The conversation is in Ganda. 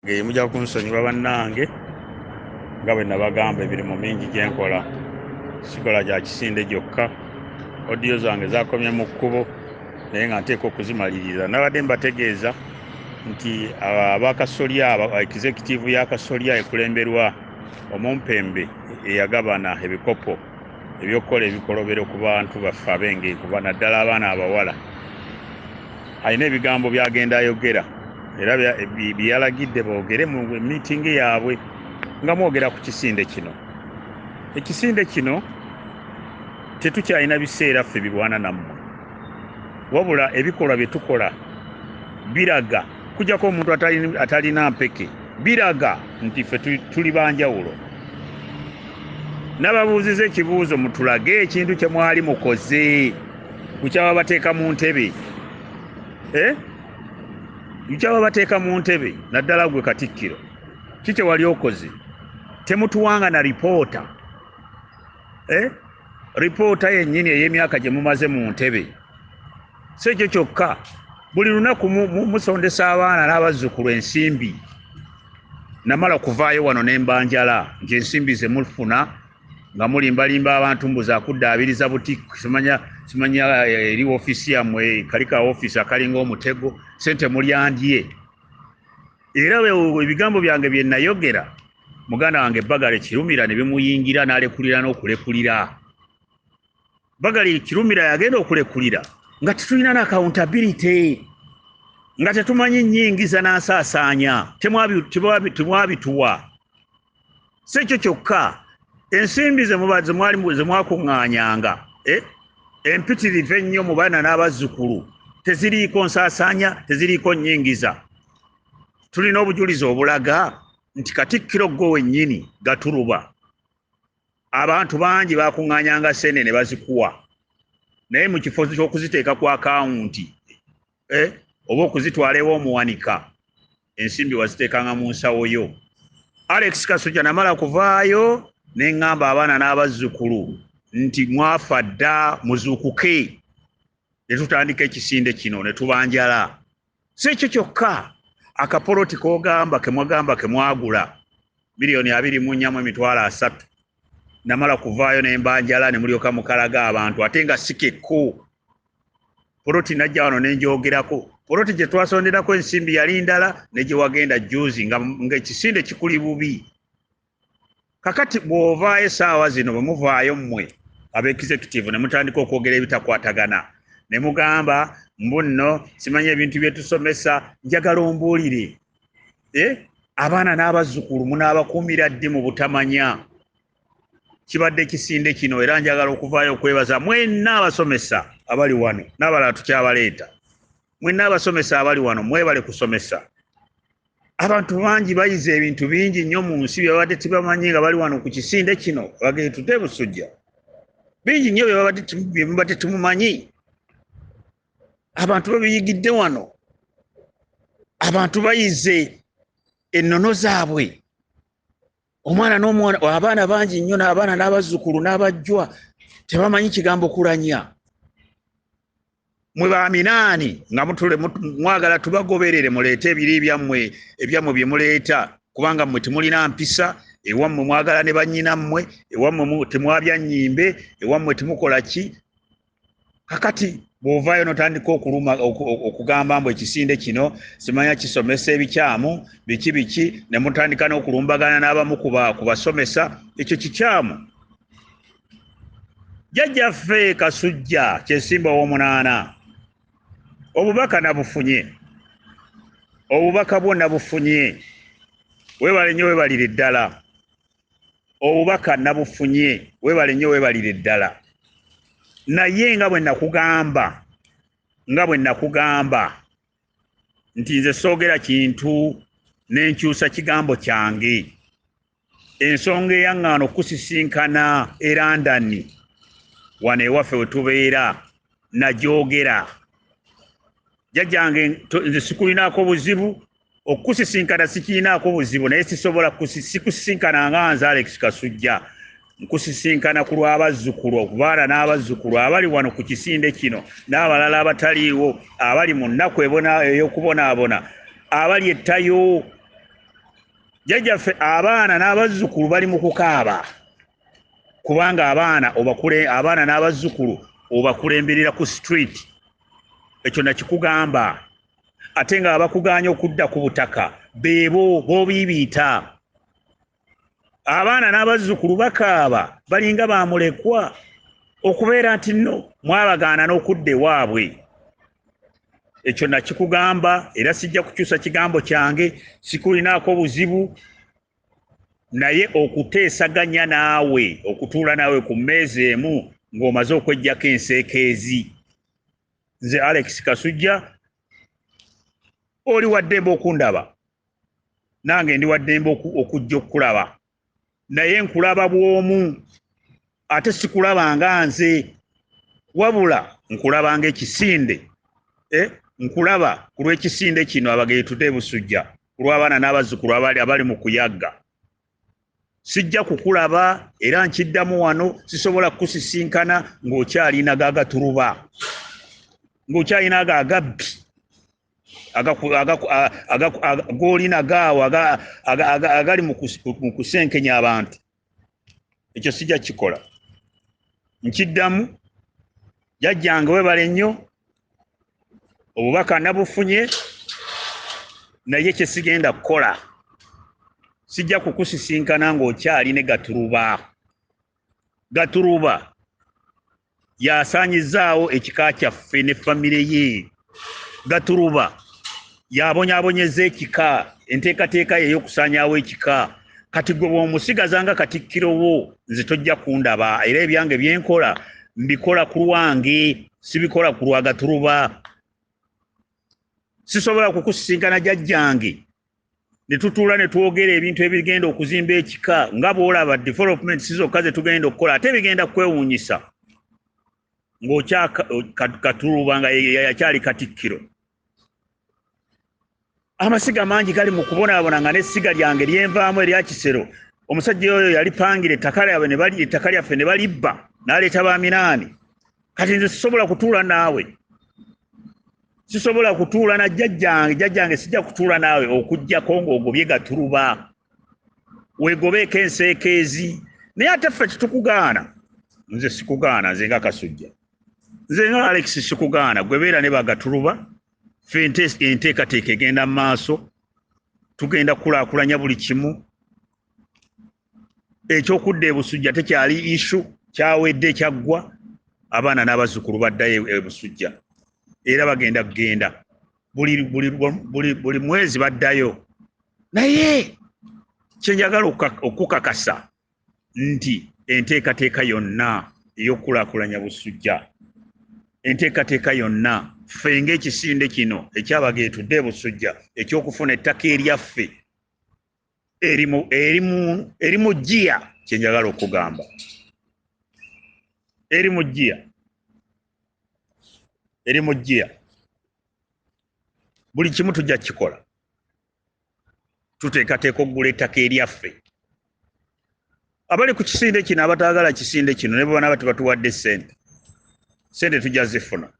Mujja kunsonyiwa bannange, nga bwe nabagamba emirimu mingi gye nkola, sikola gya kisinde gyokka. Audio zange zakomye mu kkubo, naye nga nteekwa okuzimaliriza. Nabadde mbategeeza nti abakasolya, executive y'akasolya ekulemberwa omumpembe eyagabana ebikopo ebyokukola ebikolobero ku bantu baffe ab'engeri, kuba naddala abaana abawala, alina ebigambo by'agenda ayogera era bye yalagidde boogere mu miitingi yaabwe nga mwogera ku kisinde kino. Ekisinde kino tetukyalina biseera ffe birwana nammwe, wabula ebikolwa bye tukola biraga, kujjako omuntu atalina mpeke, biraga nti ffe tuli banjawulo. Nababuuziza ekibuuzo, mutulage ekintu kye mwali mukoze kukyaba bateeka mu ntebe, Kukyaba bateeka mu ntebe, naddala gwe Katikkiro, ki kye wali okoze? Temutuwanga na ripoota, Ripoota yennyini ey'emyaka gye mumaze mu ntebe. Si ekyo kyokka, buli lunaku musondesa abaana n'abazzukulu ensimbi. Namala kuvaayo wano ne mbanjala nti ensimbi ze mufuna nga mulimbalimba abantu mbu za kuddaabiriza boutique, simanya eri ofiisi yammwe, kali ka ofiisi akalinga omutego, ssente mulyandye. Era ebigambo byange bye nayogera, muganda wange Bagale Kirumira ne bimuyingira n'alekulira n'okulekulira. Bagale Kirumira yagenda okulekulira nga tetulina na accountability, nga tetumanyi nnyingiza n'asaasaanya, temwabituwa. Si ekyo kyokka, ensimbi ze mwakuŋŋaanyanga, empitirivu ennyo mu baana n'abazzukulu, teziriiko nsaasaanya, teziriiko nnyingiza. Tulina obujulizi obulaga nti Katikkiro gwe wennyini Gatuluba, abantu bangi bakuŋŋaanyanga ssente ne bazikuwa, naye mu kifo ky'okuziteeka ku akawunti, oba okuzitwala ew'omuwanika, ensimbi waziteekanga mu nsawo yo. Alex Kasujja namala kuvaayo ne ŋŋamba abaana n'abazzukulu nti mwafa dda, muzuukuke. Ne tutandika ekisinde kino ne tubanjala. Si ekyo kyokka, akapoloti k'ogamba ke mwagamba ke mwagula 24,300,000, namala kuvaayo ne mbanjala ne mulyoka mukalaga abantu, ate nga si kekko. Poloti najja wano ne njogerako, poloti gye twasonderako ensimbi yali ndala ne gye wagenda jjuuzi nga ekisinde kikuli bubi. Kakati bw'ovaayo essaawa zino, bwe muvaayo mmwe ab'executive ne mutandika okwogera ebitakwatagana, ne mugamba mbu nno simanyi ebintu bye tusomesa, njagala ombuulire, abaana n'abazzukulu munaabakuumira ddi mu butamanya? Kibadde kisinde kino, era njagala okuvaayo okwebaza mwenna abasomesa abali wano n'abalala tukyabaleeta. Mwenna abasomesa abali wano mwebale kusomesa. Abantu bangi bayize ebintu bingi nnyo mu nsi bye babadde tebamanyi nga bali wano ku kisinde kino, bagenda Busujja. Bingi nnyo bye mubadde temumanyi. Abantu babiyigidde wano. Abantu bayize ennono zaabwe. Omwana n'omwana, abaana bangi nnyo n'abaana n'abazzukulu n'abajjwa tebamanyi kigambo kulanya. Mwe ba minaani nga mwagala tubagoberere, muleete ebiri ebyammwe bye muleeta, kubanga mmwe temulina mpisa, ewammwe mwagala ne bannyinammwe, ewammwe temwabya nnyimbe, ewammwe temukola ki. Kakati bw'ovaayo n'otandika okugamba mbu ekisinde kino simanya kisomesa ebikyamu biki biki, ne mutandika n'okulumbagana n'abamu ku basomesa, ekyo kikyamu. Jjajjaffe Kasujja Kyesimba ow'omunaana, obubaka nabufunye, obubaka bwo nabufunye, weebale nnyo, weebalire ddala. Obubaka nabufunye, weebale nnyo, weebalire ddala. Naye nga bwe nakugamba nti nze soogera kintu ne nkyusa kigambo kyange. Ensonga eyaŋŋaana okusisinkana e London wano ewaffe we tubeera nagyogera. Jjajjange nze sikulinaako buzibu, okusisinkana sikirinaako buzibu, naye sisobola sikusisinkana nga nze Alex Kasujja. Nkusisinkana ku lw'abazzukulu, okubaana n'abazzukulu abali wano ku kisinde kino n'abalala abataliiwo, abali mu nnaku ey'okubonaabona, abali ettayo. Jjajjaffe abaana n'abazzukulu bali mu kukaaba, kubanga abaana abaana n'abazzukulu obakulemberera ku street. Ekyo nakikugamba. Ate nga abakugaanya okudda ku butaka beebo b'obiibiita. Abaana n'abazzukulu bakaaba balinga bamulekwa okubeera nti nno mwabagaana n'okudda ewaabwe. Ekyo nakikugamba era sijja kukyusa kigambo kyange, sikulinaako buzibu, naye okuteesaganya naawe, okutuula naawe ku mmeeza emu ng'omaze okweggyako enseekeezi. Nze Alex Kasujja, oli wa ddembe okundaba, nange ndi wa ddembe okujja okukulaba, naye nkulaba bw'omu, ate sikulaba nga nze, wabula nkulaba ng'ekisinde. Nkulaba ku lw'ekisinde kino abageetudde Busujja, ku lw'abaana n'abazzukulu abali mu kuyagga. Sijja kukulaba era nkiddamu wano, sisobola kukusisinkana ng'okyalina g'agatuluba, ng'okyalina ago agabbi g'olina gaawo agali mu kusenkenya abantu. Ekyo sijja kukikola. Nkiddamu, jjajjange weebale nnyo, obubaka nabufunye, naye kye sigenda kukola, sijja kukusisinkana ng'okyali ne Gatuluba. Gatuluba yasaanyizaawo ekika kyaffe ne famire ye. Gatuluba yabonyaabonyeza ekika, enteekateeka ye ey'okusaanyaawo ekika. Kati gwe bw'omusigaza nga katikkiro wo, nze tojja kundaba, era ebyange bye nkola mbikola ku lwange, sibikola ku lwa Gatuluba. Sisobola kukusisinkana jjajjange ne tutuula ne twogera ebintu ebigenda okuzimba ekika, nga bw'olaba development si zokka ze tugenda okukola, ate bigenda kwewuunyisa ng'okyakatuluba nga yakyali katikkiro. Amasiga mangi gali mu kubonaabona, nga n'essiga lyange lyenvaamu erya Kisero, omusajja oyo yalipangira ettaka lyabwe ne bali ettaka lyaffe ne balibba, n'aleeta ba minaani. Kati nze sisobola kutuula naawe, sisobola kutuula na jjajjange. Jjajjange sijja kutuula naawe okuggyako ng'ogobye Gatuluba, weegobeeko enseekeezi. Naye ate ffe tetukugaana. Nze sikugaana, nze nga Kasujja, nze nga Alex sikugaana. Gwe beera ne Bagatuluba, ffe enteekateeka egenda mu maaso, tugenda kukulaakulanya buli kimu. Ekyokudda e Busujja tekyali issue, kyawedde, kyaggwa. Abaana n'abazzukulu baddayo e Busujja, era bagenda kugenda buli mwezi baddayo. Naye kye njagala okukakasa nti enteekateeka yonna ey'okukulaakulanya Busujja, enteekateeka yonna ffe ng'ekisinde kino ekyabageetudde e Busujja eky'okufuna ettaka eryaffe eri mu ggiya. Kye njagala okugamba, eri mu ggiya, eri mu ggiya. Buli kimu tujja kukikola, tuteekateeka okugula ettaka eryaffe. Abali ku kisinde kino, abataagala kisinde kino, ne bwe banaaba tebatuwadde ssente, ssente tujja zifuna.